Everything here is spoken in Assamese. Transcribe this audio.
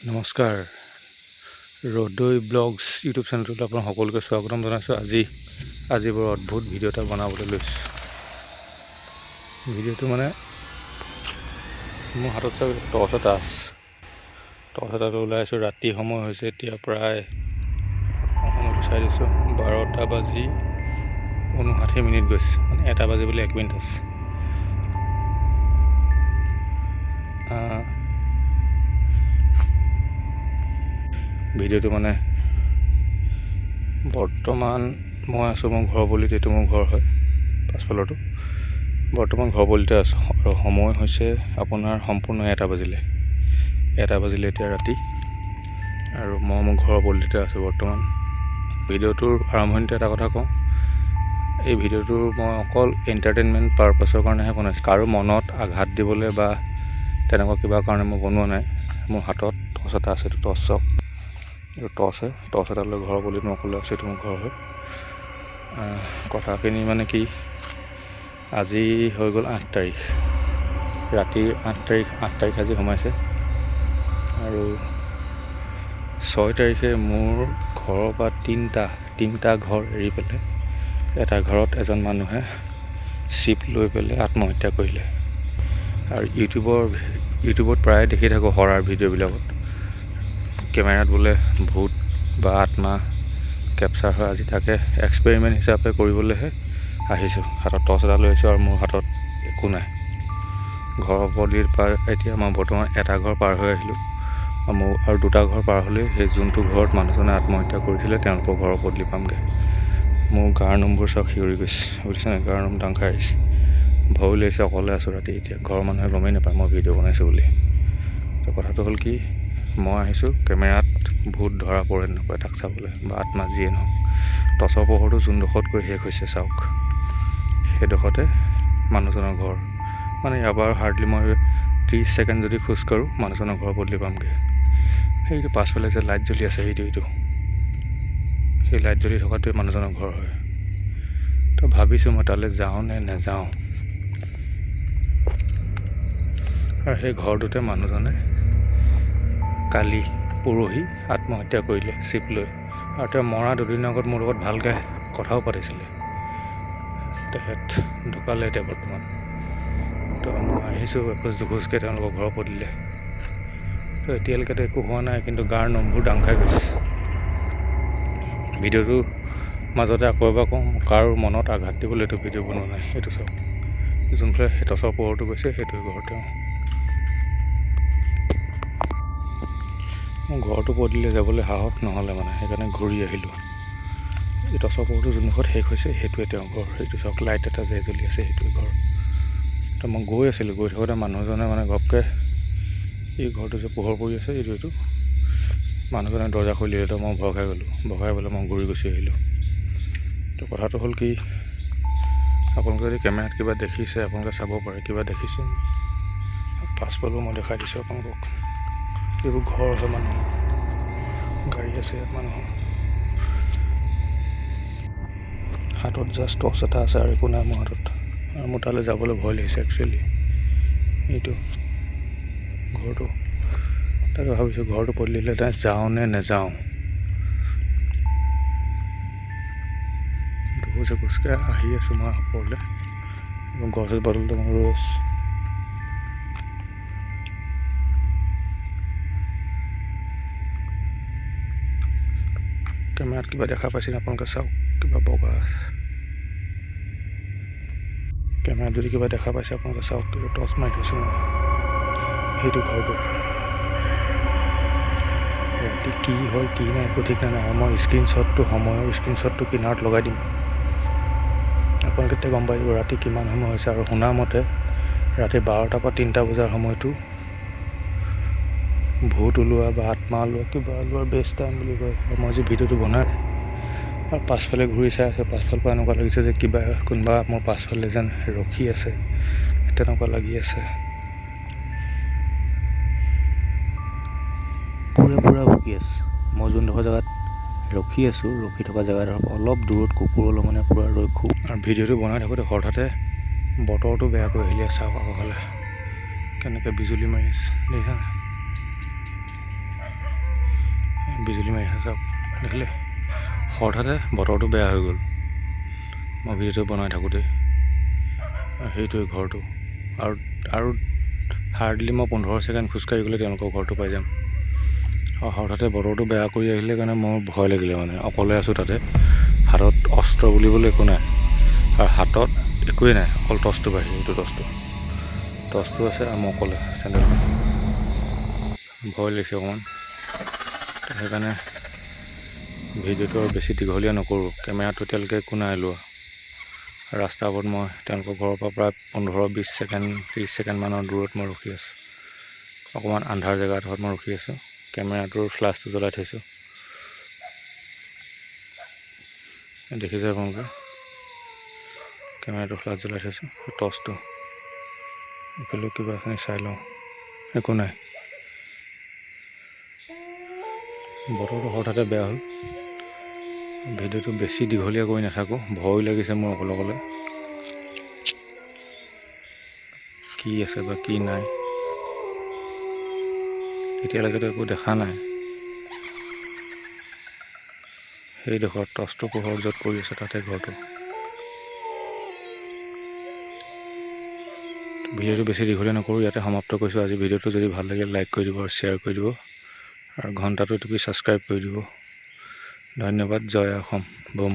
নমস্কাৰ, ৰদৈ ব্লগছ ইউটিউব চেনেলটোত আপোনাক সকলোকে স্বাগতম জনাইছোঁ। আজি আজি বৰ অদ্ভুত ভিডিঅ' এটা বনাবলৈ লৈছোঁ। ভিডিঅ'টো মানে মোৰ হাতত চাগে টৰ্চ এটা আছে। টৰ্চ এটা লৈ ওলাই আছোঁ। ৰাতি সময় হৈছে এতিয়া প্ৰায়, সময়টো চাই দিছোঁ, 12টা বাজি 59 মিনিট গৈছে, মানে 1টা বাজিবলৈ 1 মিনিট আছে। ভিডিঅ'টো মানে বৰ্তমান মই আছোঁ মোৰ ঘৰ পদূলিত। এইটো মোৰ ঘৰ হয়, পাছফালৰটো। বৰ্তমান ঘৰ পদূলিতে আছোঁ আৰু সময় হৈছে আপোনাৰ সম্পূৰ্ণ 1টা বাজিলে। 1টা বাজিলে এতিয়া ৰাতি আৰু মই মোৰ ঘৰৰ পদূলিতে আছোঁ বৰ্তমান। ভিডিঅ'টোৰ আৰম্ভণিতে এটা কথা কওঁ, এই ভিডিঅ'টো মই অকল এণ্টাৰটেইনমেণ্ট পাৰপাছৰ কাৰণেহে বনাইছোঁ। কাৰো মনত আঘাত দিবলৈ বা তেনেকুৱা কিবা কাৰণে মই বনোৱা নাই। মোৰ হাতত টৰ্চ এটা আছে, এইটো টৰ্চ চাওক, এইটো টৰ্চ হয়। টৰ্চ এটা লৈ ঘৰৰ পদূলিত মই অকলে আছোঁ, এইটো মোৰ ঘৰ হয়। কথাখিনি মানে কি, আজি হৈ গ'ল 8 তাৰিখ, ৰাতিৰ 8 তাৰিখ, 8 তাৰিখ আজি সোমাইছে। আৰু 6 তাৰিখে মোৰ ঘৰৰ পৰা তিনিটা ঘৰ এৰি পেলাই এটা ঘৰত এজন মানুহে চিপ লৈ পেলাই আত্মহত্যা কৰিলে। আৰু ইউটিউবত প্ৰায়ে দেখি থাকোঁ হৰাৰ ভিডিঅ'বিলাকত কেমেৰাত বোলে ভূত বা আত্মা কেপচাৰ হয়। আজি তাকে এক্সপেৰিমেণ্ট হিচাপে কৰিবলৈহে আহিছোঁ। হাতত টৰ্চ এটা লৈ আহিছোঁ আৰু মোৰ হাতত একো নাই। ঘৰৰ পদূলিৰ পাৰ এতিয়া মই বৰ্তমান এটা ঘৰ পাৰ হৈ আহিলোঁ। মোৰ আৰু দুটা ঘৰ পাৰ হ'লেই সেই যোনটো ঘৰত মানুহজনে আত্মহত্যা কৰিছিলে তেওঁলোকৰ ঘৰৰ পদূলি পামগৈ। মোৰ গাৰ নোমবোৰ চব শিয়ৰি গৈছে, বুজিছে নাই? গাৰ নোম দাং খাই আহিছে, ভয়ো লাগিছে। অকলে আছোঁ ৰাতি এতিয়া, ঘৰৰ মানুহে গমেই নাপায় মই ভিডিঅ' বনাইছোঁ বুলি। তো কথাটো হ'ল কি, মই আহিছোঁ কেমেৰাত ভূত ধৰা পৰে নপৰে তাক চাবলৈ, বা আত্মা যিয়ে নহওক। টৰ্চৰ পোহৰটো যোনডোখৰত গৈ শেষ হৈছে চাওক, সেইডোখৰতে মানুহজনৰ ঘৰ। মানে ইয়াৰ পৰা হাৰ্ডলি মই 30 ছেকেণ্ড যদি খোজকাঢ়োঁ মানুহজনৰ ঘৰৰ পদূলি পামগৈ। সেইটো পাছফালে যে লাইট জ্বলি আছে, সেইটো সেই লাইট জ্বলি থকাটোৱে মানুহজনৰ ঘৰ হয়। তো ভাবিছোঁ মই তালৈ যাওঁ নে নেযাওঁ। আৰু সেই ঘৰটোতে মানুহজনে কালি পৰহি আত্মহত্যা কৰিলে চিপ লৈ। আৰু তেওঁ মৰা দুদিনৰ আগত মোৰ লগত ভালকৈ কথাও পাতিছিলে। তেখেত ঢুকালে এতিয়া বৰ্তমান। তো মই আহিছোঁ এখোজ দুখোজকৈ তেওঁলোকৰ ঘৰৰ পদূলিলৈ। তো এতিয়ালৈকেতো একো হোৱা নাই, কিন্তু গাৰ নোমবোৰ দাং খাই গৈছে। ভিডিঅ'টোৰ মাজতে আকৌ এবাৰ কওঁ, কাৰো মনত আঘাত দিবলৈ এইটো ভিডিঅ' বনোৱা নাই। এইটো চাওক, যোনফালে সেই টৰ্চৰ পোহৰটো গৈছে সেইটোৱে ঘৰ তেওঁ। মোৰ ঘৰটো পদূলিলৈ যাবলৈ সাহস নহ'লে মানে, সেইকাৰণে ঘূৰি আহিলোঁ। এই টৰ্চৰ পোহৰটো যোনডোখৰত শেষ হৈছে সেইটোৱে তেওঁৰ ঘৰ। সেইটো চাওক, লাইট এটা যে জ্বলি আছে সেইটোৱে ঘৰ। তো মই গৈ আছিলোঁ, গৈ থাকোঁতে মানুহজনে মানে ঘপকৈ এই ঘৰটো যে পোহৰ পৰি আছে এইটো মানুহজনে দৰ্জা খুলি দিলে। তো মই ভয় খাই গ'লোঁ, ভয় খাই পেলাই মই ঘূৰি গুচি আহিলোঁ। তো কথাটো হ'ল কি, আপোনালোকে যদি কেমেৰাত কিবা দেখিছে আপোনালোকে চাব পাৰে, কিবা দেখিছে পাছফালেও মই দেখাই দিছোঁ আপোনালোকক। এইবোৰ ঘৰ হয় মানুহৰ, গাড়ী আছে ইয়াত মানুহৰ। হাতত জাষ্ট টৰ্চ এটা আছে আৰু একো নাই মোৰ হাতত। আৰু মোৰ তালৈ যাবলৈ ভয় লাগিছে একচুৱেলি। এইটো ঘৰটো, তাকে ভাবিছোঁ ঘৰটো পদূলিলৈ যাওঁ নে নেযাওঁ। দুখোজ এখোজকৈ আহি আছোঁ মই ওপৰলৈ, গছ বদলতে মই ৰৈ আছোঁ। কেমেৰাত কিবা দেখা পাইছে আপোনালোকে চাওক, কিবা বগা। কেমেৰাত যদি কিবা দেখা পাইছে আপোনালোকে চাওক, কিবা টৰ্চ মাৰি থৈছোঁ মই। সেইটো ঘৰটো ৰাতি কি হয় কি নাই একো ঠিক নাই। আৰু মই স্ক্ৰীনশ্বটটো, সময়ৰ স্ক্ৰীনশ্বটটো কিনাৰত লগাই দিম, আপোনালোকে তেতিয়া গম পাই যাব ৰাতি কিমান সময় হৈছে। আৰু শুনা মতে ৰাতি 12টাৰ পৰা 3টা বজাৰ সময়টো ভূত ওলোৱা বা আত্মা ওলোৱা কিবা ওলোৱাৰ বেষ্ট টাইম বুলি কয়। আৰু মই যি ভিডিঅ'টো বনাই আৰু পাছফালে ঘূৰি চাই আছোঁ, পাছফালৰ পৰা এনেকুৱা লাগিছে যে কিবা কোনোবা মোৰ পাছফালে যেন ৰখি আছে, তেনেকুৱা লাগি আছে। কুকুৰে পূৰা ভুকি আছে। মই যোনডোখৰ জেগাত ৰখি আছোঁ, ৰখি থকা জেগাডোখৰ অলপ দূৰত কুকুৰ অলপ মানে পূৰা ৰৈ খুব। আৰু ভিডিঅ'টো বনাই থাকোঁতে হঠাতে বতৰটো বেয়া কৰি আহিলে। চাওক আগফালে কেনেকৈ বিজুলী মাৰি আছে, দেখিছা নাই? বিজুলী মাৰি আছে, চাওক, দেখিলে। হঠাতে বতৰটো বেয়া হৈ গ'ল মই ভিডিঅ'টো বনাই থাকোঁতেই। সেইটোৱে ঘৰটো। আৰু হাৰ্ডলি মই 15 ছেকেণ্ড খোজকাঢ়ি গ'লে তেওঁলোকৰ ঘৰটো পাই যাম। আৰু হঠাতে বতৰটো বেয়া কৰি আহিলে কাৰণে মোৰ ভয় লাগিলে। মানে অকলে আছোঁ, তাতে হাতত অস্ত্ৰ বুলিবলৈ একো নাই আৰু হাতত একোৱেই নাই, অকল টৰ্চটো বাহিৰে। এইটো টৰ্চটো আছে আৰু মই অকলে, চেণ্ডেল। ভয় লাগিছে অকণমান, সেইকাৰণে ভিডিঅ'টো আৰু বেছি দীঘলীয়া নকৰোঁ। কেমেৰাটো এতিয়ালৈকে একো নাই লোৱা। ৰাস্তাৰ ওপৰত মই তেওঁলোকৰ ঘৰৰ পৰা প্ৰায় 15, 20 ছেকেণ্ড, 30 ছেকেণ্ডমানৰ দূৰত মই ৰখি আছোঁ। অকণমান আন্ধাৰ জেগা এডোখৰত মই ৰখি আছোঁ। কেমেৰাটোৰ ফ্লাছটো জ্বলাই থৈছোঁ। দেখিছে আপোনালোকে, কেমেৰাটোৰ ফ্লাছ জ্বলাই থৈছোঁ, টৰ্চটো। এইফালেও কিবা এখিনি চাই লওঁ, একো নাই। বতৰটো হঠাতে বেয়া হ'ল। ভিডিঅ'টো বেছি দীঘলীয়া কৰি নাথাকোঁ, ভয়ো লাগিছে মোৰ অকলে অকলে। কি আছে বা কি নাই, এতিয়ালৈকেতো একো দেখা নাই। সেইডোখৰত টৰ্চটো পোহৰ য'ত পৰি আছে তাতে ঘৰটো। ভিডিঅ'টো বেছি দীঘলীয়া নকৰোঁ, ইয়াতে সমাপ্ত কৰিছোঁ আজি ভিডিঅ'টো। যদি ভাল লাগে লাইক কৰি দিব আৰু শ্বেয়াৰ কৰি দিব আৰু ঘণ্টাটো টিপি ছাবস্ক্ৰাইব কৰি দিব। ধন্যবাদ। জয় অসম। বম।